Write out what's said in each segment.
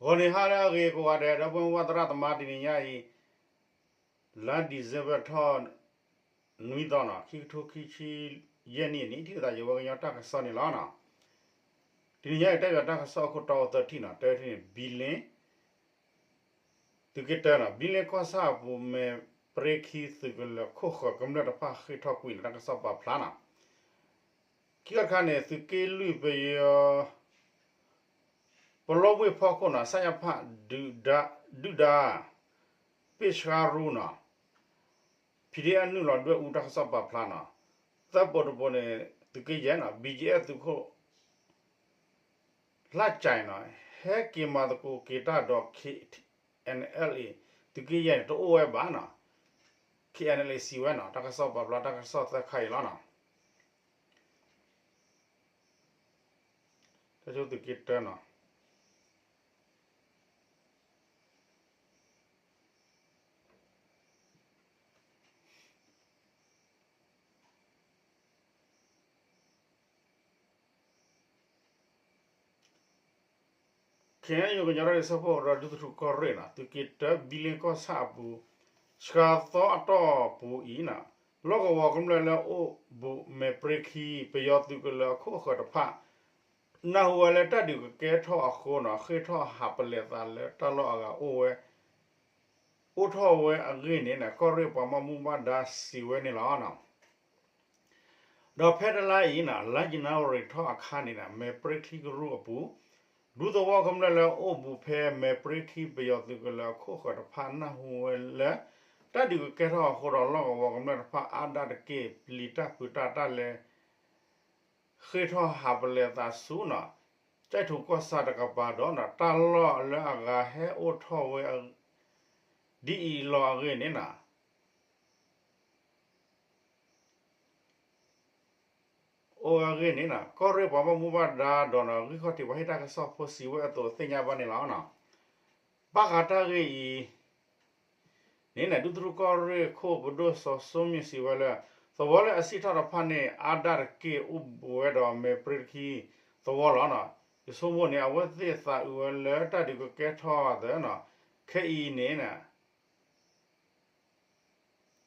ဂီၤနံၤဟါလၢအဂ့ၤကိးဂၤဒဲး ဒီပုၢ်ဝဲၢ်သရၣ်သမါ တနံၤညါအံၤ လါ December ထီၣ် နွံသီနီၤ ခံကထိခံဆံယဲၢ်နံၣ်န့ၣ် ထံၣ်လိာ်သးယဝဲကညီတၢ်ကစီၣ်န့ၣ်လီၤ. တနံၤညါအံၤ တၢ်ယွၤတၢ်ကစီၣ်အခိၣ်တီအိၣ်သၢထံၣ်နီၤ တထံၣ်န့ၣ် ဘံလ့ သုးက့တၢနီၤ ဘံလ့ကီၢ်ဆၣ်အပူၤ မဲာ်ပြ့ခံသုးကလၢၤခိၣ်ဃၢၤကမျၢၢ်တဖၣ်ဃ့ၢ်ထီၣ်ကွံာ်န့ၣ် တၢ်ကစီၣ်ပာ်ဖျါနီၤ. ခံခါတခါန့ၣ် သုးက့လွံၢ်ပယီၤ ပလီၢ်ဘှ့ၣ်ဖီခိၣ်နီၤ စၣ်ယၣ်ဖၣ် ဒုၣ်ဒါ ပ့ၢ်ဆှါရူနီၤ ဖံးဒ့အနုာ်လီၤဒွဲၣ်အူတၢ်ကစီၣ်ပာ်ဖျါနီၤ. သၢပိာ်တပိာ်န့ၣ် သုးက့ယဲၢ်နီၤ ဘံကၠ့အဲၣ်သုးခိၣ် လၢ်ကၠဲးနီၤ ဟဲက့ၤမၤသကိးက့ၤတၢ်ဒီး ခ့ၣ်အဲၣ်အလ်အ့ သုးက့ယဲၢ်န့ၣ် တအိၣ်ဝဲဘၣ်နီၤ. ခ့ၣ်အဲၣ်အလ်အ့ စံးဝဲနီၤ တၢ်ကစီၣ်ပာ်ဖျါ တၢ်ကစီၣ်သၢခါအံၤလီၤနီၤ. တၢ်ကစီၣ်သုးက့တၢနီၤ ခဲအံၤ ကညီတၢ်ဒုးစဲးဖီၣ်ဒီး ဒူသထူၣ်ကီၢ်ရ့ၣ်နီၤ သုးက့တၢ ဘံလ့ကီၢ်ဆၣ်အပူၤ ဆှါသီအတီၢ်ပူၤအံၤနီၤ လီၢ်ကဝီၤကမျၢၢ်လၢအိၣ်ဘူးမဲာ်ပြ့ခံ ပယီၤသုးကလၢၤအခိၣ်ဃၢၤတဖၣ် နၢ်ဟူဝဲလၢတၢ်ဒုးကကဲထီၣ်အဃိနီၤ ဃ့ၢ်ထီၣ်ဟးပလဲၤသးလၢတၢ်လီၢ်အဂၤအိၣ်ဝဲ အိၣ်ထီၣ်ဝဲအဂ့ၢ်န့ၣ် ကီၢ်ရ့ၣ်ပှၤဘၣ်မူဘၣ်ဒါစံးဝဲန့ၣ်လီၤ. ဒီးဖဲတလါအံၤနီၤ လါယနူၤအါရံၤထီၣ်အခါန့ၣ် မဲာ်ပြ့ခံကရူၢ်အပူၤ ဒူသဝီကမျၢၢ်လၢအိၣ်ဘူးဖဲမဲာ်ပြ့ခံ ပယီၤသုးကလၢၤအခိၣ်ဃၢၤတဖၣ် နၢ်ဟူဝဲလၢ တၢ်ဒုးကကဲထီၣ်အဃိဒီး လီၢ်ကဝီၤကမျၢၢ်တဖၣ်အါဒၣ်တက့ၢ် ပျံၤတၢ်ဖုးတၢ်တၢ်လဲၤ ဃ့ၢ်ထီၣ်ဟးပလဲၤသးဆူနီၤ ကၠဲၣ်ထိၣ်ကီၢ်ဆၣ်တကပၤဒီး တၢ်လီၢ်လၢအဂၤဟဲအိၣ်ထီၣ်ဝဲ ဒ်အံၤလီၤအဂ့ၢ်န့ၣ်နီၤ အိၣ်ဝဲအဂ့ၢ်န့ၣ်နီၤ ကီၢ်ရ့ၣ်ပှၤဘၣ်မူဘၣ်ဒါဒီး ဂံၢ်ခီၣ်ထံးပှၤဟ့ၣ်တၢ်ကစီၣ်ဖိစံးဝဲအသိးသ့ၣ်ညါဘၣ်န့ၣ်လီၤ. ဘၣ်ဃးတၢ်ဂ့ၢ်အံၤ န့ၣ် ဒူသထူၣ်ကီၢ်ရ့ၣ်ခိၣ်ပဒိၣ်စီၤစိမ့ၣ်စံးဝဲလၢ သဝီလၢအစံၣ်ထီၣ်တဖၣ်န့ၣ် အါဒၣ်တက့ၢ်အိၣ်ဘူးဝဲဒီးမဲာ်ပြ့ခံသဝီလီၤ. ယဆိကမိၣ်န့ၣ် အဝဲသ့ၣ်သးအုးဝဲလၢတၢ်ဒုးကကဲထီၣ်သးနီၤ ခဲအံၤန့ၣ်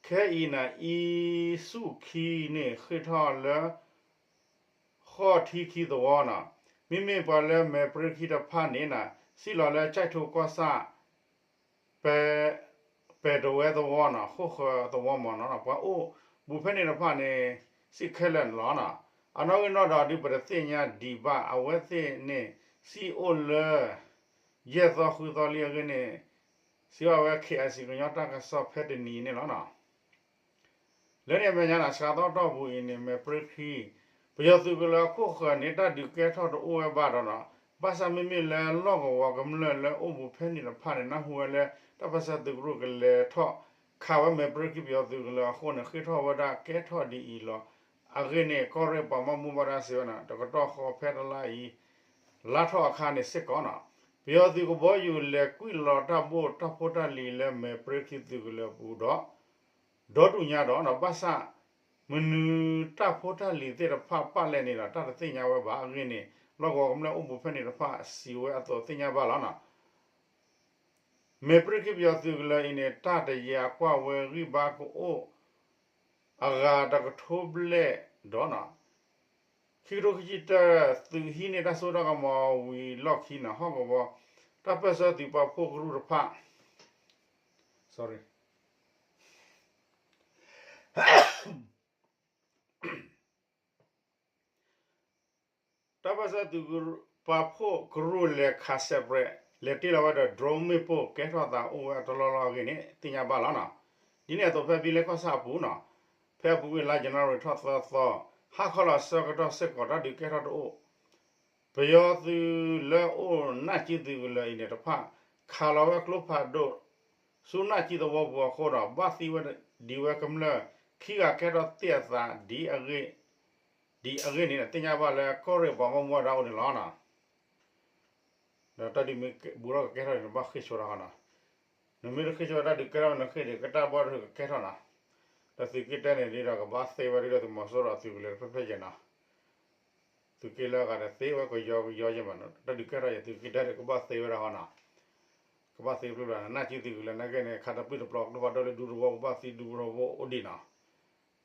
ခဲအံၤန့ၣ် အံၤဆူၣ်ခံန့ၣ် ဃ့ၢ်ထီၣ်လၢ ဃီၣ်ထံခံသဝီနီၤ, မ့မ့ၢ်ပှၤလၢမဲာ်ပြ့ခံတဖၣ်န့ၣ်နီၤ စံၣ်လီၤလၢကၠဲၣ်ထိၣ်ကီၢ်ဆၣ် ပဲၤတဝဲသဝီနီၤ ဃိၣ်ဃၢၤသဝီမ့ၢ်နီၤ ပှၤအိၣ်ဘူးဖဲန့ၣ်တဖၣ်န့ၣ် စံၣ်ခဲလၢာ်န့ၣ်လီၤ. အနီၣ်ဂံၢ်နီၣ်ဒွးဒုးပတသ့ၣ်ညါဒံးဘၣ် အဝဲသ့ၣ်န့ၣ် စံၣ်အိၣ်လၢ ယဲၢ်သီဃုသီလံအဂ့ၢ်န့ၣ် စံးဘၣ်ဝဲ ခ့ၣ်အဲၣ်စံၣ် ကညီတၢ်ကစီၣ်ဖဲတနံၤအံၤန့ၣ်လီၤ. လၢန့ၣ်အမဲာ်ညါန့ၣ် စှၤသီတီၢ်ပူၤအံၤန့ၣ် မဲာ်ပြ့ခံ ပယီၤသုးကလၢၤအခိၣ်ဃၢၤန့ၣ် တၢ်ဒုးကဲထီၣ်တအိၣ်ဝဲဘၣ်ဒီးနီၤ, ဘၣ်ဆၣ်မ့မ့ၢ်လၢလီၢ်ကဝီၤကမျၢၢ်လၢအိၣ်ဘူးဖဲန့ၣ်တဖၣ်န့ၣ် နၢ်ဟူဝဲလၢ တၢ်ပၢၢ်ဆၢသုးကရူၢ်ကလဲၤထီၣ်ခးဝဲ မဲာ်ပြ့ခံပယီၤသုးကလၢၤအဃိန့ၣ် ဃ့ၢ်ထီၣ်ဝဲဒၣ်ကဲထီၣ်ဒ်အံၤလီၤ. အဂ့ၢ်န့ၣ် ကီၢ်ရ့ၣ်ပှၤဘၣ်မူဘၣ်ဒါစံးဝဲန့ၣ် တကတီၢ်ဃီဖဲတလါအံၤ လါထီၣ်အခါန့ၣ်စ့ၢ်ကီးနီၤ, ပယီၤသုးကဘီယူၤလဲၤကွံာ်လီၤတၢ်ဘိၣ်တၢ်ဖိတၢ်လံၤလၢမဲာ်ပြ့ခံသုးကလၢၤအပူၤဒီး ဒီဒူၣ်ညါဒီးနီၤ, ဘၣ်ဆၣ် မနုၤတၢ်ဖိတၢ်လံၤသ့ၣ်တဖၣ်ပာ်လဲၣ်န့ၣ်ဒီး တၢ်တသ့ၣ်ညါဝဲဘၣ်. အဂ့ၢ်န့ၣ် လီၢ်ကဝီၤကမျၢၢ်အိၣ်ဘူးဖဲန့ၣ်တဖၣ်စံးဝဲအသိးသ့ၣ်ညါဘၣ်လီၤနီၤ. မဲာ်ပြ့ခံပယီၤသုးကလၢၤအံၤန့ၣ် တၢ်တယာ်ကွၢ်ဝဲဂံၢ်ဘါကအိၣ် အဂၤတကထိဘျဲၣ်ဒီးနီၤ, ခံကထိခံဆံတၢ သုးဟံးန့ၢ်တၢ်စိတၢ်ကမီၤဝံၤလီၢ်ခံနီၤ ဟီၣ်ကဝီၤ တၢ်ပၢၢ်ဆၢသုးပာ်ဖှိၣ်ကရူၢ်တဖၣ် တၢ်ပၢၢ်ဆၢသုးပာ်ဖှိၣ်ကရူၢ်လဲၤခးစဲးပြဲး လဲၤတ့ၢ်လီၤဝဲဒီး drone မ့ၣ်ပိၢ်ကဲထီၣ်သးအိၣ်ဝဲအတလီၢ်လီၢ်အဂ့ၢ်န့ၣ် သ့ၣ်ညါဘၣ်လီၤနီၤ. ဒ်န့ၣ်အသိးဖဲဘံလ့ကီၢ်ဆၣ်အပူၤနီၤ, ဖဲအပူၤကွံာ်လါယနူၤအါရံၤထီၣ်သၢသီ ဟါခီလီၤဆၢကတီၢ်စ့ၢ်ကီး တၢ်ဒုးကဲထီၣ်တအိၣ် ပယီၤသုးလၢအိၣ်နၢ်ကံၢ်သုးကလၢၤအံၤန့ၣ်တဖၣ် ခးလီၤဝဲကျိဖးဒိၣ် ဆူနၢ်ကံၢ်သဝီပူၤအဃိဒီး ဘၣ်သံဝဲဒံးဝဲကမျၢၢ်ခံဂၤကဲထီၣ်သ့ၣ်အသး ဒ်အဂ့ၢ်န့ၣ် သ့ၣ်ညါဘၣ်လၢကီၢ်ရ့ၣ်ပှၤဘၣ်မူဘၣ်ဒါအိၣ်န့ၣ်လီၤနီၤ. ဒီးတၢ်ဒုးမ့ၢ်ဘူးထီၣ်ကကဲထီၣ်န့ၣ် နဘၣ်ဃ့ၢ်ဆိတၢ်ဃီနီၤ. နမ့ၢ်တဃ့ၢ်ဆိတၢ်ဒုးကဲထီၣ် နဃ့ၢ်ဒုးကတၢၢ်ဘၣ်တဃ့ၢ်ကကဲထီၣ်နီၤ. ဒီးသုးက့တၢန့ၣ်ဒီးကဘၣ်သ့ဝဲဒၣ်သုးမီၤစိရိၤအသုးကလၢၤတဖျၢၣ်ဖျၢၣ်ယဲၢ်နီၤ. သုးက့လၢအဂၤဒီးသ့ဝဲကယီကယီယဲၢ်မးနီၤ, တၢ်ဒုးကဲထီၣ်ယဲၢ်သုးက့တၢ်ဒီးကဘၣ်သ့ဝဲဒၣ်ဟီနီၤ, ကဘၣ်သ့ဖျိလီၤ, နၢ်ကံသုးကလၢၤနာ်က့န့ၣ် ခးတပျုၢ်တပျီၤကျိဖးဒိၣ်လၢဒူသဝီ ကဘၣ်သံဒူသဝီအိၣ်ဒံးနီၤ,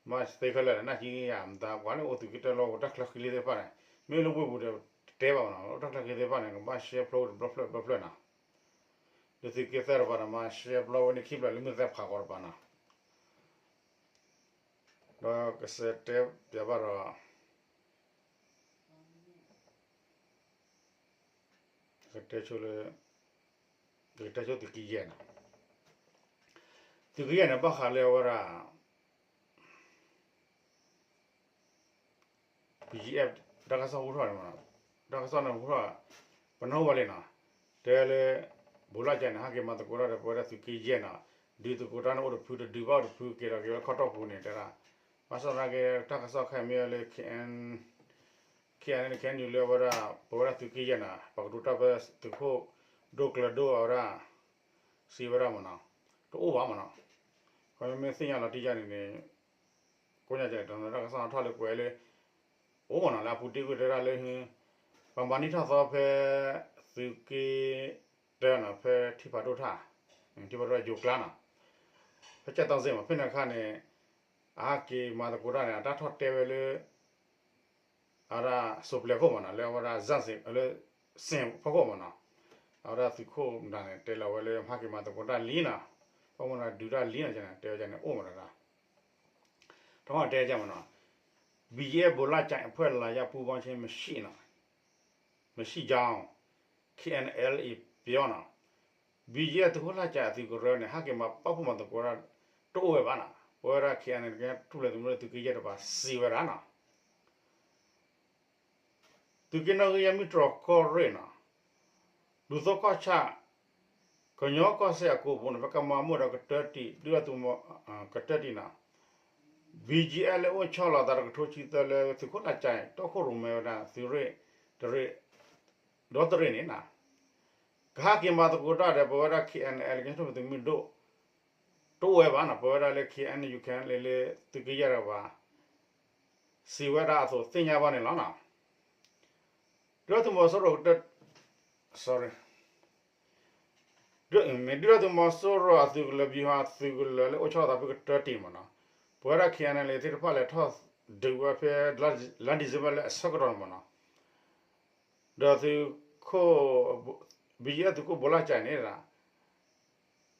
ဘၣ်သ့ခဲလၢာ် နၢ်ကံယၤမတၤ ပှၤလၢအိၣ်သုးက့တၢ်လီၢ် တၢ်ချၢဃံလ့သ့ၣ်တဖၣ်န့ၣ် မ့ၢ်လၢဝ့ၢ်ပူၤဒီးတတဲဘၣ်မးနီၤ, တၢ်ချၢဃံသ့ၣ်တဖၣ်န့ၣ် ကဘၣ်ရှဲဖျိတဘျီဖျၢၣ်တဘျီဖျၢၣ်နီၤ, လၢသုးက့သၢတပၤန့ၣ် မၤရှဲဖျိဝဲန့ၣ်ခံဖျၢၣ်လၢမုၢ်သၢဖးဃီတပၤနီၤ, ဒီးကစဲးတဲပၠးဘၣ်ဒီး ကတဲဆိလၢ ကတဲဆိသုးက့ယဲၢ်နီၤ, သုးက့ယဲၢ်န့ၣ် ဘၣ်ဃးလၢအဝဲဒၣ် BGF တၢ်ကစီၣ်ဟူထီၣ်န့ၣ်မးနီၤ, တၢ်ကစီၣ်န့ၣ်ဟူထီၣ် ပနၢ်ဟူဘၣ်လံနီၤ, တဲလၢ ဘိးလၢ်ကၠဲးန့ၣ် ဟဲက့ၤမၤသကိးတၢ်ဒီး ပဝဲဒၣ်သုးက့ယဲၢ်နီၤ, ဒုးသကိးတၢ်န့ၣ်အိၣ်တဖု တဒုးဘၣ်အိၣ်တဖု က့ၤဒီးက့ၤဝဲလၢခီတီၢ်ပူၤန့ၣ် တဲဒၣ်, ဘၣ်ဆၣ်သနာ်က့ တၢ်ကစီၣ်ခဲအံၤမ့ၢ်ဝဲလၢ KN KNU လၢအဝဲဒၣ် ပဝဲဒၣ်သုးက့ယဲၢ်နီၤ ပှၤကတိၤတၢ်ဖဲသုးခိၣ်ဒိၣ်ကျၢၤဒိၣ်အဝဲဒၣ် စံးဝဲဒၣ်မးနီၤ, တအိၣ်ဘၣ်မးနီၤ, ခီမ့ၢ်သ့ၣ်ညါလီၤတံၢ်ယါန့ၣ်န့ၣ် ကိးညါကဲ တနီၤတၢ်ကစီၣ်ထီၣ်လၢကွဲးလၢ အိၣ်မးနီၤ လၢအပူၤတ့ၢ်ကွံာ်တဲဒၣ်လၢ ပှၤမၤန့ၢ်ထီၣ်သီဖဲ သုးက့ တဲနီၤ ဖဲထံဖးဒိၣ်ထၣ် ထံဖးဒိၣ်ထၣ်ယိၤကျါနီၤ, ဖဲကၠဲးတီစ့ၣ်မး ဖဲန့ၣ်အခါန့ၣ် အဟဲက့ၤမၤသကိးတၢ်န့ၣ် အတၢ်ထီၣ်တဲဝဲလၢ အဝဲဒၣ်စိၤပျဲခိၣ်မးနီၤ လၢအဝဲဒၣ် စၣ်စ့ၣ် လၢစ့ၣ်ဖီခိၣ်မးနီၤ, အဝဲဒၣ်သုးခိၣ်မတၤန့ၣ် တဲလီၤဝဲလၢ ဟဲက့ၤမၤသကိးတၢ်လံနီၤ, ဖီမးနီၤ ဒုးတၢ်လံနီၤန့ၣ် တဲဝဲန့ၣ် အိၣ်မးနီၤ, ထီၣ်တဲကမးနီၤ, BGF ဘိးလၢ်ကၠဲး အဖွဲ့ လာရောက်ပူးပေါင်းခြင်း မရှိနီၤ မရှိကြောင်း KNLA ပြောနီၤ, BGF သုးခိၣ်လၢ်ကၠဲးအသုးကရၢန့ၣ် ဟဲက့ၤမၤပာ်ဖှိၣ်မၤသကိးတၢ်တအိၣ်ဝဲဘၣ်နီၤ, ပဝဲဒၣ် KNLA ကညီထူၣ်ဖျဲးသုးမုၢ်ဒိၣ်သုးက့ယဲၢ်တပၤစံးဝဲဒၣ်နီၤ သုးက့နီၣ်ဂံၢ်ယဲၢ် မုၢ်တြီၤကီၢ်ရ့ၣ်နီၤ, ဒူသီကီၢ်ဆၣ်, ကညီကီၢ်စဲၣ်အကိာ်ပူၤန့ၣ် ဖဲကမၤမိၢ်ဒီးကတၢၢ်တံၢ် ဒုၣ်ဒါသုးမီၤ ကတၢၢ်တံၢ်နီၤ, BGF လၢအိၣ်ဆီလီၤသးတကထိဆံသၢလၢသုးခိၣ်လၢ်ကၠဲး တီခိၣ်ရိၣ်မဲဝဲဒၣ် သုးရ့ၣ်တရ့ၣ် ဒီတရ့ၣ်န့ၣ်နီၤ ကဟဲက့ၤမၤသကိးတၢ်ဒီး ပဝဲဒၣ် KNLA ကညီထူၣ်ဖျဲးသုးမုၢ်ဒိၣ် တအိၣ်ဝဲဘၣ်နီၤ, ပဝဲဒၣ်လၢ KNU KNLA လၢသုးက့ယဲၢ်တပၤ စံးဝဲဒၣ်အသိးသ့ၣ်ညါဘၣ်န့ၣ်လီၤနီၤ. ဒုၣ်ဒါသုးမီၤစိရိၤကတၢၢ်, sorry, မ့ၢ်ဒုၣ်ဒါသုးမီၤစိရိၤအသုးကလၢၤ ဗျူဟာသုးကလၢၤ လၢအိၣ်ဆီလီၤသးဖဲကတၢၢ်တံၢ်မးနီၤ, ပဝဲဒၣ် KNLA သ့ၣ်တဖၣ်လဲၤထီၣ်ဒုးဝဲဖဲ လါ December လၢအဆၢကတီၢ်န့ၣ်မးနီၤ, ဒီးသုးခိၣ် BGF သုးခိၣ်ဘိးလၢ်ကၠဲးန့ၣ်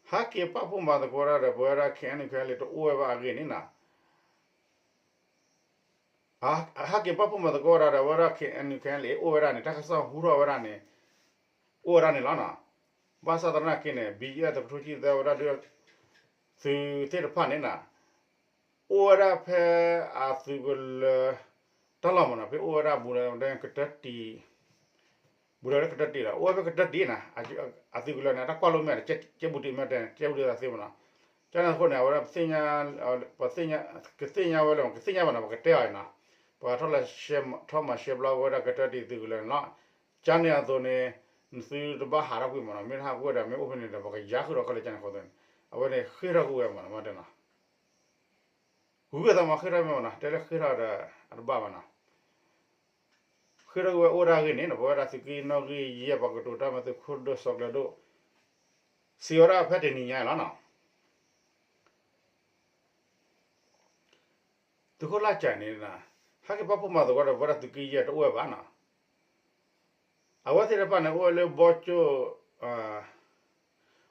ဟဲက့ၤပာ်ဖှိၣ်မၤသကိးတၢ်ဒီး ပဝဲဒၣ် KNU KNLA တအိၣ်ဝဲဘၣ်အဂ့ၢ်န့ၣ်နီၤ, ဟဲက့ၤပာ်ဖှိၣ်မၤသကိးတၢ်ဒီး ပဝဲဒၣ် KNU KNLA အိၣ်ဝဲဒၣ်န့ၣ် တၢ်ကစီၣ်ဟူထီၣ်ဝဲဒၣ်န့ၣ် အိၣ်ဝဲဒၣ်န့ၣ်လီၤနီၤ. ဘၣ်ဆၣ်သနာ်က့န့ၣ် BGF တကထိဆံသၢဝဲဒၣ်ဒုး သုးသ့ၣ်တဖၣ်န့ၣ်နီၤ အိၣ်ဝဲဒၣ်ဖဲအသုးကလၢၤတၢ်လီၢ်မးနီၤ, ဖဲအိၣ်ဝဲဒၣ်ဘူးဒီးကတၢၢ်တံၢ် ဘူးဒီးကတၢၢ်တံၢ်လီၤ, အိၣ်ဝဲဖဲကတၢၢ်တံၢ်နီၤ, အသုးကလၢၤန့ၣ် တၢ်ကွၢ်လိမဲာ် ကဲဘူးတံၢ်မဲာ်တဲ ကဲဘူးတံၢ်သးသ့မးနီၤ, ကန့ၣ်အဃိန့ၣ် အဝဲဒၣ် ပှၤသ့ၣ်ညါဝဲလၢ ကသ့ၣ်ညါဝဲလၢ ပကတဲအီၤနီၤ, ပှၤထီၣ်လဲၤထီၣ်မၤရှဲဘျီဝဲဒၣ်ကတၢၢ်တံၢ်သုးကလၢၤန့ၣ်လီၤ. ကန့ၣ်အသိးန့ၣ် နသုတဘၣ်ဟးထီၣ်ကွံာ်မးနီၤ, မ့ၢ်တဟးကွံာ်ဝဲဒီး မ့ၢ်အိၣ်ဖဲန့ၣ်ဒီး ပကယါဃုာ်ဒီးကီၢ်လၢကန့ၣ်အဃိန့ၣ် အဝဲန့ၣ်ဃ့ၢ်ထီၣ်ကွံာ်ဝဲမးနီၤ, မ့ၢ်တဲနီၤ ဂုၤက့ၤသးမးဃ့ၢ်ထီၣ်မးနီၤ, တဲလၢဃ့ၢ်ထီၣ်ဒီး အတဘၣ်ဘၣ်နီၤ, ဃ့ၢ်ထီၣ်ကွံာ်ဝဲအိၣ်ဒၣ်ဂ့ၢ်န့ၣ်နီၤ, ပဝဲဒၣ်သုးက့နီၣ်ဂံၢ်ယဲၢ် ပှၤကတိၤတၢ်မ့ၢ်သုးခိၣ်ဒိၣ်စီၤကျၢၤဒိၣ် စံးဝဲဒၣ်ဖဲတနံၤညါလီၤနီၤ. သုးခိၣ်လၢ်ကၠဲးန့ၣ် ဟဲက့ၤပာ်ဖှိၣ်မၤသကိးဒီး ပဝဲဒၣ်သုးက့ယဲၢ်တအိၣ်ဝဲဘၣ်နီၤ, အဝဲသ့ၣ်တဖၣ်န့ၣ် အိၣ်ဝဲလၢဘီကၠိၣ် အိၣ်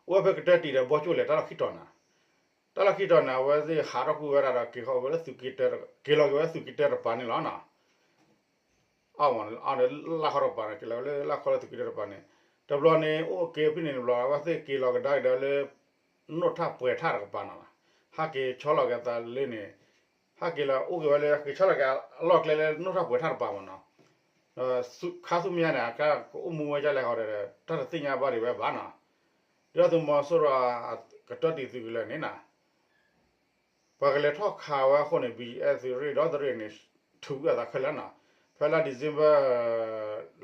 ဝဲဖဲကတၢၢ်တံၢ်ဒီးဘီကၠိၣ်လဲၤတၢ်လီၢ်ခံတီၤနီၤ, တၢ်လီၢ်ခံတီၤန့ၣ် အဝဲသ့ၣ်ဟးထီၣ်ကွံာ်ဝဲဒၣ်ဒီး က့ၤဃီၤဝဲလၢသုးက့တၢ, က့ၤလီၤက့ၤဝဲသုးက့တၢတပၤန့ၣ်လီၤနီၤ. အီၣ်မး အီၣ်ဒီးလၢ်ခီတပၤန့ၣ် က့ၤလီၤဝဲလၢလၢ်ခီလၢသုးက့တၢတပၤန့ၣ်, တဘျီန့ၣ် အိၣ်က့ၤဖဲန့ၣ်တဘျီ အဝဲသ့ၣ်က့ၤလီၤကဒါက့ၤဒီးလၢ နိၣ်ထၣ်ပှဲၤထၣ်တကပၤနီၤ, ဟးက့ၤဆီလီၤက့ၤအသးလၢန့ၣ်, ဟဲက့ၤလီၤအိၣ်က့ၤဝဲလၢ က့ၤဆီလီၤက့ၤအလီၢ်ကျဲလၢနိၣ်ထၣ်ပှဲၤထၣ်တပၤမးနီၤ. ခါဆူမဲာ်ညါန့ၣ် အကါကအိၣ်မူဝဲဒ်လဲၣ်ဃီဒီး တၢ်တသ့ၣ်ညါဘၣ်ဒံးဝဲဘၣ်နီၤ. ဒုၣ်ဒါသုးမီၤစိရိၤ ကတၢၢ်တံၢ်သုးကလၢၤန့ၣ်နီၤ ပှၤကလဲၤထီၣ်ခးဝဲအဃိန့ၣ် BGF သုးရ့ၣ်ဒီတရ့ၣ်န့ၣ် ထုးကွံာ်အသးခဲလၢာ်နီၤ. ဖဲလါ December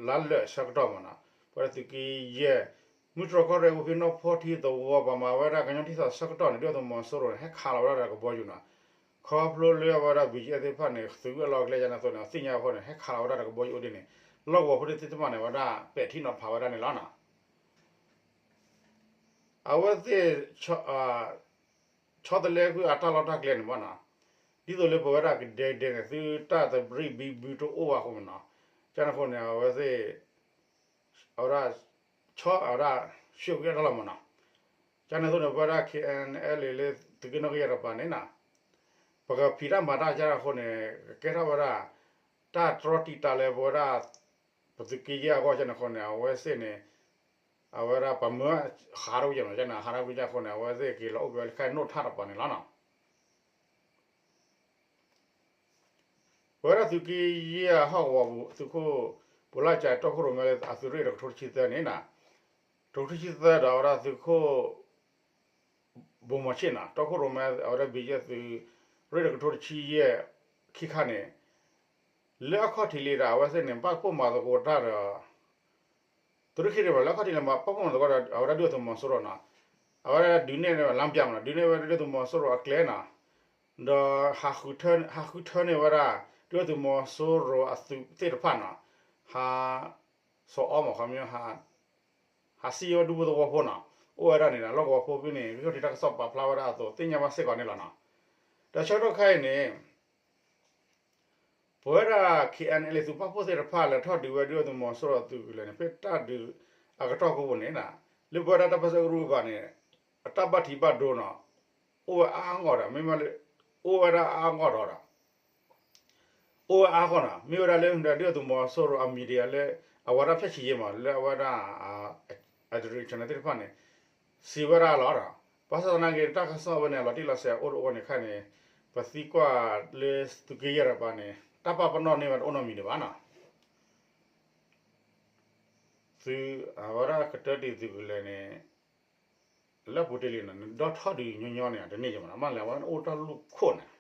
လါလၢာ်အဆၢကတီၢ်မးနီၤ ပဝဲဒၣ်သုးက့ယဲၢ် မုၢ်တြီၤကီၢ်ရ့ၣ်ဝ့ၢ်ဖံနီၢ်ဖီထံသဝီ ပှၤမၤဝဲဒၣ်ကညီထံသးဆၢကတီၢ်န့ၣ် ဒုၣ်ဒါသုးမီၤစိရိၤန့ၣ် ဟဲခးလီၤဝဲဒၣ်ဒီးကဘီယူၤနီၤ. ခီဖျိလၢအဝဲဒၣ် ဘီကၠံၣ်အဲၣ်သ့ၣ်တဖၣ်န့ၣ် သုးဝဲအလီၢ်အကျဲယါန့ၣ်အသိးန့ၣ် အသ့ၣ်ညါအဃိန့ၣ် ဟဲခးလီၤဝဲဒၣ်တကဘီယူၤအိၣ်ဒ်န့ၣ် လီၢ်ကဝီၤဖိသ့ၣ်တဖၣ်န့ၣ် အဝဲဒၣ်ပဲာ်ထံနီၤဖးဝဲဒၣ်န့ၣ်လီၤနီၤ. အဝဲသ့ၣ် ဆီတလဲကွံာ်အတၢ်လီၢ်တၢ်ကျဲန့ၣ်မ့ၢ်နီၤ, ဒ်သိးလၢပဝဲဒၣ်ကဒဲကဒဲန့ၣ် သုတၢ်သဘျ့ဘံဘူတအိၣ်ဘၣ်အဃိမ့ၢ်နီၤ, ကန့ၣ်အဃိန့ၣ် အဝဲသ့ၣ် အဝဲဒၣ် ဆီအဝဲဒၣ် ဆှၢကွံာ်အတၢ်လီၢ်မ့ၢ်နီၤ, ကန့ၣ်အသိးန့ၣ် ပဝဲဒၣ် ခ့ၣ်အဲၣ်အဲၣ်လ့ လၢသုးက့နီၣ်ကယဲၢ်တကပၤန့ၣ်နီၤ, ပကဖံးတၢ်မၤတၢ်ကန့ၣ်အဃိန့ၣ် ကကဲထီၣ်ဝဲဒၣ် တၢ်တြီတံာ်တာ်လၢပဝဲဒၣ် ပသုးက့ယဲၢ်အဂီၢ်ကန့ၣ်အဃိန့ၣ် အဝဲသ့ၣ်န့ၣ် အဝဲဒၣ်ပမၢဟးထီၣ်ကွံာ်ကန့ၣ် ကန့ၣ်ဟးထီၣ်ကွံာ်ကန့ၣ်အဃိန့ၣ် အဝဲသ့ၣ်က့ၤလီၤအိၣ်က့ၤဝဲလၢခဲအံၤနိၣ်ထၣ်တကပၤန့ၣ်လီၤနီၤ. ပဝဲဒၣ်သုးက့ယဲၢ်အဟီၣ်ကဝီၤပူၤ သုးခိၣ် ပူၤလၢ်ကၠဲး တီခိၣ်ရိၣ်မဲလၢအသုးရ့ၣ်တကထိတဆံသၢန့ၣ်နီၤ, တကထိတဆံသၢဒီးအဝဲဒၣ်သုးခိၣ် ဘိၣ်မီၤဆ့ၣ်နီၤ တီခိၣ်ရိၣ်မဲ အဝဲဒၣ်ဘံယဲၢ်သုး ရ့ၣ်တကထိတဆံယဲၢ် ခံခါန့ၣ် လၢအခီၣ်ထံးလံဒီး အဝဲသ့ၣ်န့ၣ် ပာ်ဖှိၣ်မၤသကိးတၢ်ဒီး သုးရ့ၣ်ခံန့ၣ်ဘၣ် လၢအခီၣ်ထံးလံမး ပာ်ဖှိၣ်မၤသကိးဒီး အဝဲဒၣ်ဒုၣ်ဒါသုးမီၤစိရိၤနီၤ, အဝဲဒၣ်ဒုးနဲၣ်န့ၢ်ဝဲ လမ်းပြ မ့ၢ်နီၤ, ဒုးနဲၣ်ဝဲဒၣ်ဒုၣ်ဒါသုးမီၤစိရိၤအကျဲနီၤ, ဒီး ဟးဃုထၢန့ၢ်ဝဲဒၣ် ဒုၣ်ဒါသုးမီၤစိရိၤအသုးသ့ၣ်တဖၣ်နီၤ, ဟး စီၤအီမး ခီမ့ၢ် ဟးစံၣ်ဝဲဒူဖိသဝီဖိနီၤ, အိၣ်ဝဲဒၣ်န့ၣ်ဒီး လီၢ်ကဝီၤဖိဖဲန့ၣ် ဂံၢ်ခီၣ်ထံးတၢ်ကစီၣ်ပာ်ဖျါဝဲဒၣ်အသိး သ့ၣ်ညါဘၣ်စ့ၢ်ကီးန့ၣ်လီၤနီၤ. ဒီးဆၢကတီၢ်ခဲအံၤန့ၣ် ပဝဲဒၣ် ခ့ၣ်အဲၣ်အဲၣ်လ့ သုးပာ်ဖှိၣ်သ့ၣ်တဖၣ်လဲၤထီၣ်ဒုးဝဲဒုၣ်ဒါသုးမီၤစိရိၤအသုးကလၢၤန့ၣ် ဖဲတၢ်ဒုးအကတီၢ်ကိးပူၤန့ၣ် လၢပဝဲဒၣ်တၢ်ပၢဆှၢကရူၢ်ဘၣ်န့ၣ် အတၢ်ဘၣ်ထံးဘၣ်ဒိနီၤ အိၣ်ဝဲအါအါဂီၢ်ဂီၢ်ဒီး မ့မ့ၢ်လၢ အိၣ်ဝဲဒၣ်အါအါဂီၢ်ဂီၢ်ဒီး အိၣ်ဝဲအါဂီၢ်နီၤ မ့ၢ်ဝဲဒၣ်လၢဒုၣ်ဒါသုးမီၤစိရိၤအ media လၢ အဝဲဒၣ်ဖျၢၣ်ဆံးယဲၢ်မး လၢအဝဲဒၣ် အ direction သ့ၣ်တဖၣ်န့ၣ် စံးဝဲဒၣ်လီၤဒီး ဘၣ်ဆၣ်သနာ်က့ တၢ်ကစီၣ်ဝဲန့ၣ် အလီၤတံၢ်လီၤဆဲးအိၣ်တအိၣ်န့ၣ်ခါန့ၣ် ပသံကွၢ်လၢသုးက့ယဲၢ်တကပၤန့ၣ် တၢ်ပာ်ပနီၣ်န့ၢ်ဝဲတအိၣ်နီတမံၤဒံးဘၣ်နီၤ. သုး အဝဲဒၣ်ကတၢၢ်တံၤသုးကလၢၤန့ၣ် လၢပူၤတ့ၢ်လံနီၤ နဒီထီၣ်ဒုးညီညီန့ၣ် တန့ၢ်က့ၤမးနီၤ မ့ၢ်လဲၣ် အဝဲအိၣ်တၢ်လူၢ်ခိၣ်န့ၣ်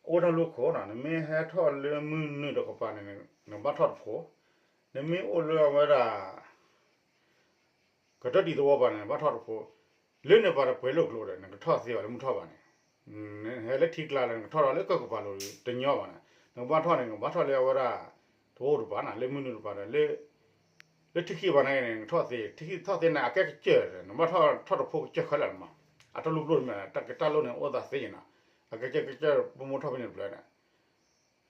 အိၣ်တၢ်လူၢ်ခိၣ်နီၤ နမ့ၢ်ဟဲထီၣ်လၢမုၢ်နုာ်တကပၤန့ၣ် နဘၣ်ထီၣ်တဖိ, နမ့ၢ်အိၣ်လၢအဝဲဒၣ် ကတၢၢ်တံၤသဝီပၤန့ၣ် နဘၣ်ထီၣ်တဖိ, လၢနပၤတပှဲၤလိာ်ကျိဒီး နကထီၣ်သ့ဘၣ်လၢမုၢ်ထီၣ်ဘၣ်န့ၣ်, နဟဲလၢထံကျါလၢနကထီၣ်ဒီးလၢကၢၢ်ကပၤလိၤတညီဘၣ်န့ၣ်, နကဘၣ်ထီၣ်န့ၣ် နကဘၣ်ထီၣ်လၢအဝဲဒၣ် တအိၣ်တပၤန့ၣ် လၢမုၢ်နုာ်တပၤဒီး လၢထံခံဘၣ်န့ၣ် နကထီၣ်သ့, ထံခံထီၣ်သ့န့ၣ် အကဲကစၢၢ်ဒီး နဘၣ်ထီၣ်ထီၣ်တဖိကစၢၢ်ခဲလၢာ်မး, အတၢ်လူၢ်ပျိၢ်တမ့ၢ် တၢ်ကတၢၢ်လိၣ်န့ၣ် အိၣ်သးသ့န့ၣ်နီၤ, အကစၢၢ်ကစၢၢ်ပမိၢ်ထီၣ်ဖဲန့ၣ်တဖျၢၣ်န့ၣ်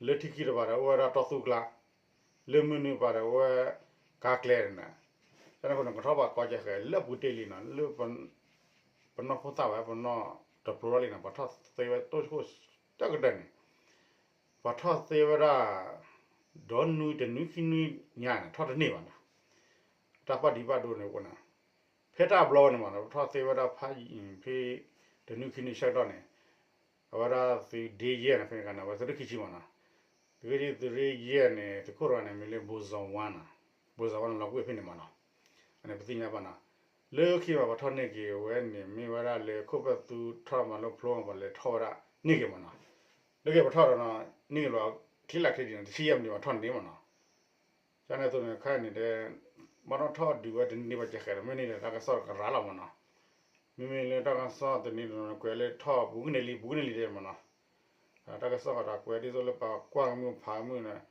လၢထံခံတပၤဒီး အိၣ်ဝဲဒၣ်တီသူကျါ, လၢမုၢ်နုာ်ပၤဒီး အိၣ်ဝဲကါကျဲန့ၣ်, တၢ်န့ၣ်အဃိန့ၣ် ကထီၣ်ဘၣ်ကီကဲဃဲ လၢပူၤတ့ၢ်လံနီၤ, လၢပနီၢ်ဖိသၣ်ဝဲ ပနီၢ်တပျိထီၣ်လံနီၤ, ပှၤထီၣ်သ့ဝဲတိၢ်ခိၣ်တကတၢၢ်န့ၣ်, ပှၤထီၣ်သ့ဝဲဒၣ် ဒီနွံတနွံခံနွံညါန့ၣ် ထီၣ်တန့ၢ်ဘၣ်နီၤ, တၢ်ပာ်ဒံးဘၣ်ဒိန့ၣ်အိၣ်နီၤ, ဖဲတၢ်ဘျီဝဲန့ၣ်မးနီၤ ပထီၣ်သ့ဝဲဒၣ်ဖးယံာ်ဖဲ တနွံခံနွံဆၢကတီၢ်န့ၣ်, အဝဲဒၣ်သုးဒ့ယဲၢ်န့ၣ် ဖဲန့ၣ်အခါန့ၣ် အဝဲသုးရ့ၣ်ခံဆံမးနီၤ, သုးရ့ၣ် သုးရ့ၣ်ယဲၢ်န့ၣ် သုးခိၣ်တဂၤန့ၣ် မ့ၢ်လၢ ဘိၣ်စီၤဝါနီၤ, ဘိၣ်စီၤဝါန့ၣ် လီၤကွံာ်ဖဲန့ၣ်မးနီၤ, အန့ၣ်ပသ့ၣ်ညါဘၣ်နီၤ, လၢခံဘၣ်ပှၤထီၣ်န့ၢ်က့ၤဝဲန့ၣ် မ့ၢ်ဝဲဒၣ်လၢခိၣ်ဖၢၣ်သူထီၣ်မၤလိဖျိ ပှၤလဲၤထီၣ်ဝဲဒၣ်န့ၢ်က့ၤမးနီၤ, လၢက့ၤပထီၣ်ဒီးနီၤ န့ၢ်က့ၤလီၤ ချံလၢချ့ဒံးနီၤ တဆံယဲၢ်မံးနံးဘၣ်ထီၣ်န့ၢ်မးနီၤ ကန့ၣ်အသိးန့ၣ် ခဲအံၤန့ၣ်ဒီး ဘၣ်ထီၣ်ထီၣ်ဒုးဝဲတနံၤဘၣ်ကဲဃဲးဒီး မ့ၢ်န့ၣ်ဒီး တၢ်ကစီၣ်ကရၤလီၤမးနီၤ, မ့မ့ၢ်လၢတၢ်ကစီၣ်တနံၤဒီး ကွဲးလၢထီၣ်ပူၤကန့ၢ်လံ ပူၤကန့ၢ်လံတဲမးနီၤ, တၢ်ကစီၣ်ကရၤကွဲးဒ်သိးလၢပှၤကွၢ်ကမုၣ်ဖးကမုၣ်န့ၣ်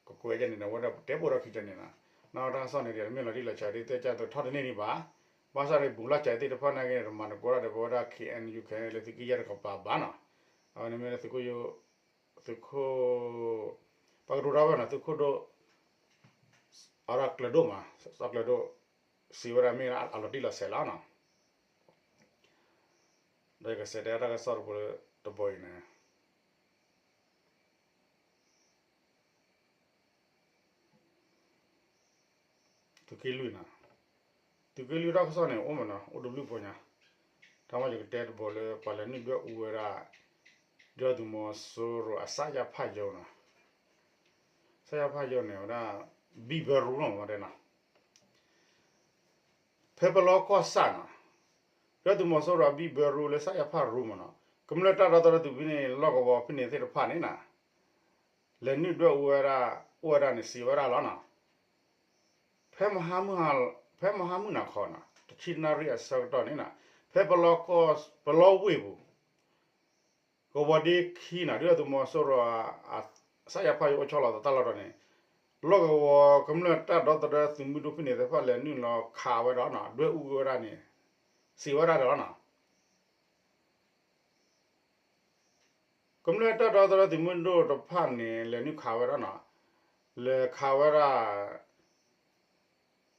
ကကွဲးကန့ၣ်ဒီး အဝဲဒၣ်တဲပိာ်ထီၣ်ခံကန့ၣ်နီၤ, နီၢ်တၢ်ကစီၣ်န့ၣ်ဒီး မ့ၢ်လီၤတံၢ်လီၤဆဲးဒ်တဲကသိးထီၣ်တန့ၢ်ဒံးဘၣ်, ဘၣ်ဆၣ်ဒီးဘူးလီၤစဲးသ့ၣ်တဖၣ်နာ်က့န့ၣ် တမၤသကိးတၢ်ဒီး ပဝဲဒၣ် ခ့ၣ်အဲၣ်ယူၣ်ခ့ၣ်အဲၣ်လၢသုးက့ယဲၢ်တကပၤဘၣ်နီၤ, အဝဲန့ၣ်မ့ၢ်လၢသုးခိၣ် သုးခိၣ် ပှၤကတိၤတၢ်ဝဲနီၤ သုးခိၣ်ဒိၣ် အဝဲဒၣ်ကျၢၤဒိၣ်မး စီၤကျၢၤဒိၣ် စံးဝဲဒၣ်မ့ၢ်အလီၤတံၢ်လီၤဆဲးလီၤနီၤ, ဒီးယကစံးတဲတၢ်ကစီၣ်တဘိလၢတဘိအံၤန့ၣ် သုးက့လွံၢ်နီၤ, သုးက့လွံၢ်တၢ်ကစီၣ်န့ၣ် အိၣ်မးနီၤ အိၣ်တဘျုးဖိညါ, တၢ်မ့ၢ်ယကတဲတဘိလၢ ပှၤလဲၤနုာ်ဒွဲၣ်အူဝဲဒၣ် ဒုၣ်ဒါသုးမီၤစိရိၤအ စရဖ ရုံးနီၤ, စရဖ ရုံးန့ၣ် ဝဲဒၣ် ဘံၣ်ဘၢရူနီၤ ဝဲဒၣ်နီၤ ဖဲပလီကီၢ်ဆၣ်နီၤ, ဒုၣ်ဒါသုးမီၤစိရိၤအဘံၣ်ဘၢရူလၢ စရဖ ရုံးမးနီၤ, ကမျၢၢ်တၢ်ဒီသဒၢသုးဖဲန့ၣ် လီၢ်ကဝီၤဖဲန့ၣ်သ့ၣ်တဖၣ်န့ၣ်နီၤ, လဲၤနုာ်ဒွဲၣ်အူဝဲဒၣ် အိၣ်ဝဲဒၣ်န့ၣ် စံးဝဲဒၣ်လီၤနီၤ, ဖဲမဟါမုၢ်ဟါ ဖဲမဟါမုၢ်နၤခီနီၤ တဆံနၣ်ရံၣ်အဆၢကတီၢ်န့ၣ်နီၤ, ဖဲပလီကီၢ် ပလီဝ့ၢ်ပူၤ ကဝီၤဒ့ခံနီၤ ဒုၣ်ဒါသုးမီၤစိရိၤ စးယါဖးယိအိၣ်ဆီလီၤသးတၢ်လီၢ်ဒီးန့ၣ် လီၢ်ကဝီၤကမျၢၢ်တၢ်ဒီသဒၢသုးမုၢ်ဒိၣ်ဖဲန့ၣ်သ့ၣ်တဖၣ်လဲၤနုာ်လီၤခးဝဲဒီးနီၤ ဒွဲၣ်အူဝဲဒၣ်န့ၣ် စံးဝဲဒၣ်ဒီးလီၤနီၤ ကမျၢၢ်တၢ်ဒီသဒၢသုးမုၢ်ဒိၣ်တဖၣ်န့ၣ် လဲၤနုာ်ခးဝဲဒၣ်နီၤ လဲၤခးဝဲဒၣ်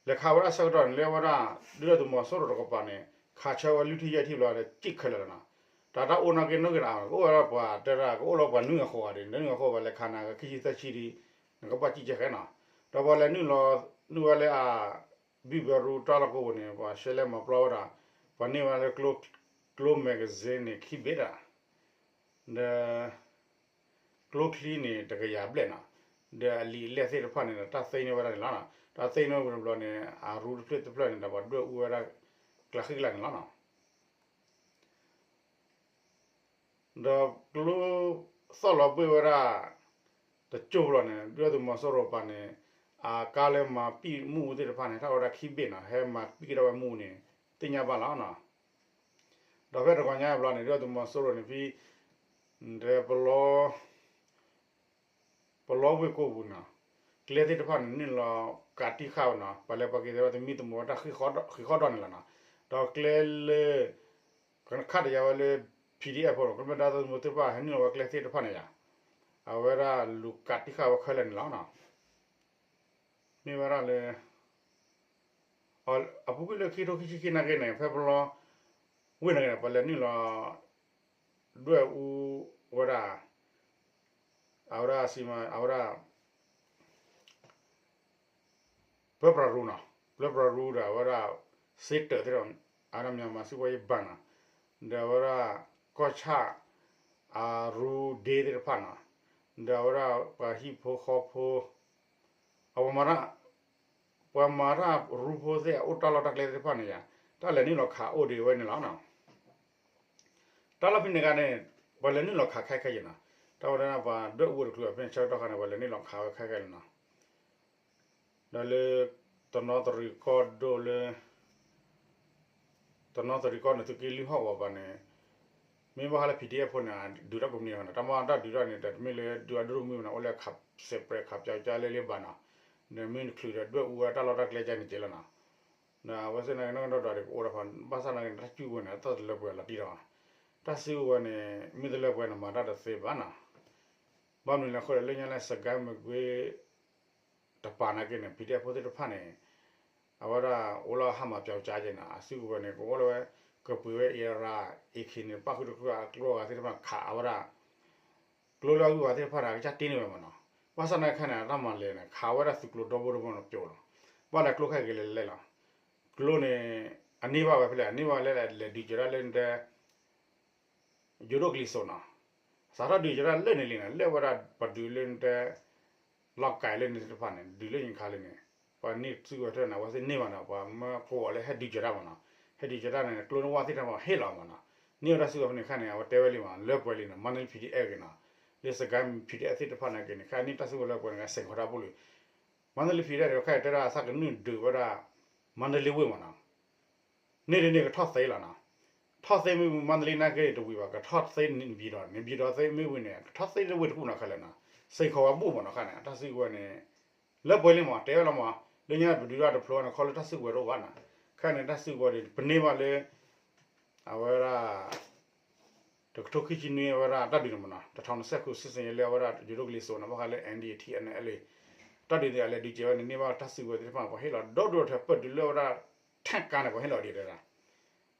လဲၤခးဝဲဒၣ်ဆၢကတီၢ်န့ၣ် လၢဝဲဒၣ် ဒုၣ်ဒါသုးမီၤစိရိၤတကပၤန့ၣ် ခးဆၢဝဲလွံၢ်ထံၣ်ယဲၢ်ထံၣ်ဘျီဒီး ကံၣ်ခဲလၢာ်လီၤနီၤ တၢ်တၢ်အိၣ်နာ်က့နီၢ်က့ၤနီၤ ကအိၣ်ဝဲဒၣ်ပှၤတဲဒၣ် ကအိၣ်လီၤပှၤနွံဂၤဃိးဂၤဒီး နွံဂၤဃိးဘၣ်လဲၤခးနၤ ခံဆံသၢဆံဒီး နကဘၣ်ကံၣ်ကဲဃဲနီၤ ဒီးပှၤလဲၤနုာ်လီၤ နုာ်ဝဲလၢအ ဘံၣ်ဘဲရူတၢ်လီၢ်ကဝီၤန့ၣ် ပှၤရှဲလဲမၤပျီဝဲဒၣ် ပှၤန့ၢ်ဝဲလၢ ကျိ magazine န့ၣ် ခံဘ့ၣ်ဒၣ် ဒီး ကျိချံန့ၣ် တကယၤဘျဲၣ်နီၤ ဒီးအလံာ်အလဲၢ်သ့ၣ်တဖၣ်န့ၣ်ဒီး တၢ်သ့န့ၢ်ဝဲဒၣ်န့ၣ်လီၤ. တၢ်သ့န့ၢ်ဝဲတဘျီန့ၣ် အရူတဖျၢၣ်တဖျၢၣ်န့ၣ်ဒီး ပှၤဒွဲၣ်အူဝဲဒၣ် ကျးဃံကျးန့ၣ်လီၤနီၤ. ဒီးကျိ သီၣ်လီၤဘှ့ၣ်ဝဲဒၣ် တကၠိၢ်ဘျီန့ၣ် ဒုၣ်ဒါသုးမီၤစိရိၤပၤန့ၣ် အကါလၢမၤပံာ်မ့ၣ်အူသ့ၣ်တဖၣ်န့ၣ် ဟဲထီၣ်ဝဲဒၣ်ခံဘ့ၣ်နီၤ ဟဲမၤပံာ်ကဒီးဝဲမ့ၣ်အူန့ၣ် သ့ၣ်ညါဘၣ်လီၤနီၤ. ဒီးဖဲတဂီၤညါဘျီန့ၣ် ဒုၣ်ဒါသုးမီၤစိရိၤန့ၣ် ဖဲ တဲပလီ ပလီဝ့ၢ်ကိၢ်ပူၤနီၤ ကျဲသ့ၣ်တဖၣ်န့ၣ် နုာ်လီၤကးတံၢ်ဃာ်ဝဲနီၤ ပှၤလဲၤပှၤက့ၤသ့ၣ်တဖၣ် သမံသမိးဝဲတၢ်ဃံဃီဒီးန့ၣ်လီၤနီၤ. ဒီးကျဲလၢ ခးတယါဝဲလၢ PDF ဖိနီၤ ကမျၢၢ်တၢ်သ့ၣ်တဖၣ်ဟဲနုာ်လီၤဝဲကျဲသ့ၣ်တဖၣ်န့ၣ်ယါ အဝဲဒၣ်လူၤကးတံၢ်ဃာ်ဝဲခဲလၢာ်န့ၣ်လီၤနီၤ. မ့ၢ်ဝဲဒၣ်လၢ အပူၤကွံာ်လၢခံထိခံဆံခံနာ်က့န့ၣ် ဖဲပလီ ဝ့ၢ်နာ်က့န့ၣ် ပှၤလဲၤနုာ်လီၤ ဒွဲၣ်အူဝဲဒၣ် အဝဲဒၣ်စံးမး အဝဲဒၣ် ပၢပြးရူနီၤ ပၢပြးရူဒီးအဝဲဒၣ် စ့တၢးသ့ၣ်ဒီး အဝဲဒၣ် မြန်မာ့စစ်ပွဲအရေးဘဏ်နီၤ ဒီးအဝဲဒၣ် ကီၢ်ဆၣ် အရူဒ့သ့ၣ်တဖၣ်နီၤ ဒီးအဝဲဒၣ်ပှၤဟံၣ်ဖိဃီဖိ အဝဲမၤတၢ် ပှၤမၤတၢ်ရူဖိသ့ၣ်အအိၣ်တၢ်လီၢ်တၢ်ကျဲသ့ၣ်တဖၣ်န့ၣ်ယါ တၢ်လဲၤနုာ်လီၤခးအိၣ်ဒံးဝဲန့ၣ်လီၤနီၤ. တၢ်လီၢ်ဖဲန့ၣ်ဂၤန့ၣ် ပှၤလဲၤနုာ်လီၤခးခဲခဲယဲနီၤ. တၢ်ဝဲဒၣ်ပှၤဒွဲၣ်အူဝဲတချုးဖဲန့ၣ်ဆၢကတီၢ်ခါန့ၣ် ပှၤလဲၤနုာ်လီၤခးဝဲခဲခဲလီၤနီၤ. ဒီးလၢ တနီသရံၣ်ကီၢ်ဒိၣ်လၢ တနီသရံၣ်ကီၢ်န့ၣ် သုးက့လွံၢ်ဟီၣ်ကဝီၤပၤန့ၣ် မ့ၢ်ဘၣ်ဃးလၢ PDF ဖိန့ၣ် ဒုးတၢ်ကိးမံၤန့ၣ် တၢ်မ့ၢ်တၢ်ဒုးတၢ်န့ၣ် တမ့ၢ်လၢဒုးအဒိၣ်မုၢ်ဘၣ်နီၤ အိၣ်လၢခးစဲးပြဲးခးပျီကၠါလၢလၢဘၣ်နီၤ. ဒီးမ့ၢ်တချုးဒီးဒွဲၣ်အူဝဲတၢ်လီၢ်တၢ်ကျဲကၠါန့ၣ်က့လီၤနီၤ. ဒီးအဝဲသ့ၣ်နာ်က့နီၢ်ကဒီးဒီးကအိၣ်ဒီးဖး ဘၣ်ဆၣ်နာ်က့န့ၣ် တၢ်စုကဝဲၤန့ၣ် အတၢ်တလၢပှဲၤလီၤတံၢ်ဒီး တၢ်စုကဝဲၤန့ၣ် မ့ၢ်တလၢပှဲၤန့ၣ် မၤတၢ်တသ့ဘၣ်နီၤ. ဘၣ်မနုၤလဲၣ်အဃိဒီး လၢညါလၢ စကဲမကွ့ တပၤနာ်က့န့ၣ် PDF ဖိသ့ၣ်တဖၣ်န့ၣ် အဝဲဒၣ်အိၣ်လၢဟါမၢ်ပျီကၠါက့နီၤ အစုကဝဲၤန့ၣ် ကအိၣ်လၢဝဲ ကပှ့ၤဝဲအ့ရၣ် AK န့ၣ် ပၣ်ဃုာ်တကြၢးအကျိအဂၤသ့ၣ်တဖၣ်ခးအဝဲဒၣ် ကျိလၢအဂုၤအဂၤသ့ၣ်တဖၣ်န့ၣ် အကစၢ်တ့န့ၢ်ဝဲမးနီၤ. ဘၣ်ဆၣ်နာ်က့ခဲန့ၣ် အတၢ်မၤလဲၣ်န့ၣ် ခးဝဲဒၣ်သုးကျိၤဒီဘိဒီဘိန့ၣ်ပျိလီၤ. ဘၣ်လဲၣ်ကျိခဲက့ၤလဲၤလဲၤလီၤ. ကျိန့ၣ် အန့ၢ်ဘၣ်ဝဲဖဲလဲၣ် အန့ၢ်ဘၣ်ဝဲလၢလဲၤဒုးကဲၤဒၣ်လၢနတဲ ယိၤဒိၣ်ကလံၤစိးနီၤ စးထီၣ်ဒုးကဲၤဒၣ်လၢန့ၣ်လံနီၤ လၢဝဲဒၣ်ပဒုးလၢနတဲ လီၢ်ကဲၤလၢန့ၣ်သ့ၣ်တဖၣ်န့ၣ် ဒုးလၢယခါလၢန့ၣ် ပှၤန့ၢ်စုကဝဲၤထၢၣ်န့ၣ် အဝဲသ့ၣ်န့ၢ်ဘၣ်နီၤ ပှၤမၢကဝီၤလၢဟဲဒုးကဲၤဒၣ်မးနီၤ ဟဲဒုးကဲၤဒၣ်န့ၣ် ကျိန့ၢ်ဝၣ်သ့ၣ်တဖၣ်ဟ့ၣ်လီၤမးနီၤ န့ၢ်ဝဲဒၣ်စုကဝဲၤဖဲန့ၣ်ခါန့ၣ် အဝဲတဲဝဲလံမး လၢပှဲၤလံနီၤ မန္တလေး PDF ဂ့ၤနီၤ လၢစကဲ PDF သ့ၣ်တဖၣ်နာ်က့န့ၣ် ခဲအံၤန့ၢ်တၢ်စုကဝဲၤလၢပှဲၤန့ၣ် စ့ၢ်ကီးတၢ်ပူၤလံ မန္တလေး PDF န့ၣ် ခဲအံၤတဲဒၣ်အသးကနုာ်ဒုးဝဲဒၣ် မန္တလေးဝ့ၢ်မးနီၤ န့ၢ်ဒ်န့ၣ်ကထီၣ်သ့လီၤနီၤ ထီၣ်သ့မ့ၢ်ဝံၤ မန္တလေးနာ်က့တဝံၤဘၣ် ကထီၣ်သ့န့ၣ် နေပြည်တော်န့ၣ် နေပြည်တော်သ့မ့ၢ်ဝံၤန့ၣ် ကထီၣ်သ့လၢဝ့ၢ်တကူၣ်နီၤခဲလၢာ်နီၤ စ့ၢ်ကီးဝဲဘူၣ်မးနီၤခါန့ၣ် အတၢ်စုကဝဲၤန့ၣ် လၢပှဲၤလံမး တဲဝဲလီၤမး လၢညါပဒုးတၢ်တဖျိန့ၣ် ခီလၢတၢ်စုကဝဲၤတအိၣ်ဘၣ်နီၤ ခဲန့ၣ်တၢ်စုကဝဲၤန့ၣ် ပန့ၢ်ဘၣ်လၢ အဝဲဒၣ် တကထိခံဆံနွံအဝဲဒၣ်တၢ်ဒုးန့ၣ်မးနီၤ တထောင်နှစ်ဆယ့်ခု စစ်ဆင်ရေးလၢအဝဲဒၣ် ယိၤဒိၣ်ကလံၤစိးန့ၣ် ဘၣ်ဃးလၢ MNDAA TNLA တၢ်ဒုးန့ၣ် အလဲၤဒုးကဲၤဝဲန့ၣ် န့ၢ်ဘၣ်တၢ်စုကဝဲၤသ့ၣ်တဖၣ် ပှၤဟ့ၣ်လီၤဒီဒိၣ်ထဲပၢၢ်တုၤလၢဝဲဒၣ် ထၣ်ကါန့ၣ် ပှၤဟ့ၣ်လီၤဒံးတဲဒၣ်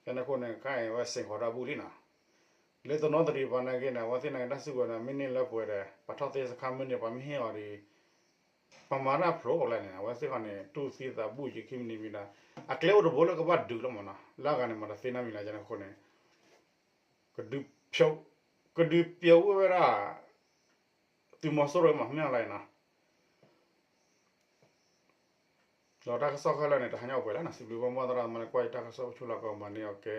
ကန့ၣ်အဃိန့ၣ် ခဲအံၤဝဲစ့ၢ်ကီးတၢ်ဘူၣ်လံနီၤ လၢတနီသရံၣ်ပၤနာ်က့န့ၣ် အဝဲသ့ၣ်နာ်က့တၢ်စုကဝဲၤန့ၣ် မ့ၢ်န့ၢ်လၢပှဲၤဒီး ပှၤထီၣ်သ့စခါမ့ၢ်န့ၢ် ပှၤမ့ၢ်ဟ့ၣ်အီၤဒီး ပှၤမၤတၢ်ဖျိးလၢန့ၣ် အဝဲသ့ၣ်ခီန့ၣ် တူၢ်သံသးဘူၣ်ယံၤခံမံၤန့ၣ်မံၤဒီး အကျဲအိၣ်တဘိလၢကဘၣ်ဒုးလီၤမးနီၤ လၢအဂၤန့ၣ် မၤတသ့နီတမံၤလၢကန့ၣ်အဃိန့ၣ် ကဒုးဖျိး ကဒုးဖျိးဝဲဒၣ် သုးမီၤစိရိၤမး မ့ၢ်အလီၤနီၤ ဒီးတၢ်ကစီၣ်ခဲလၢာ်န့ၣ် တဟါညါအိၣ်ပှဲၤလၢနီၤ စံးဘျုးဘၣ်မီၢ်သရၣ်မၤလၢကွၢ်ယတၢ်ကစီၣ်အိၣ်ဆိးလီၤကီးမၤန့ၢ်အီၤကဲ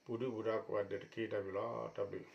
ပူၤဒုၣ်ပူၤဒါကိးဂၤဒဲးတက့ၢ် တၢ်ဘျုးလီၤ တၢ်ဘျုး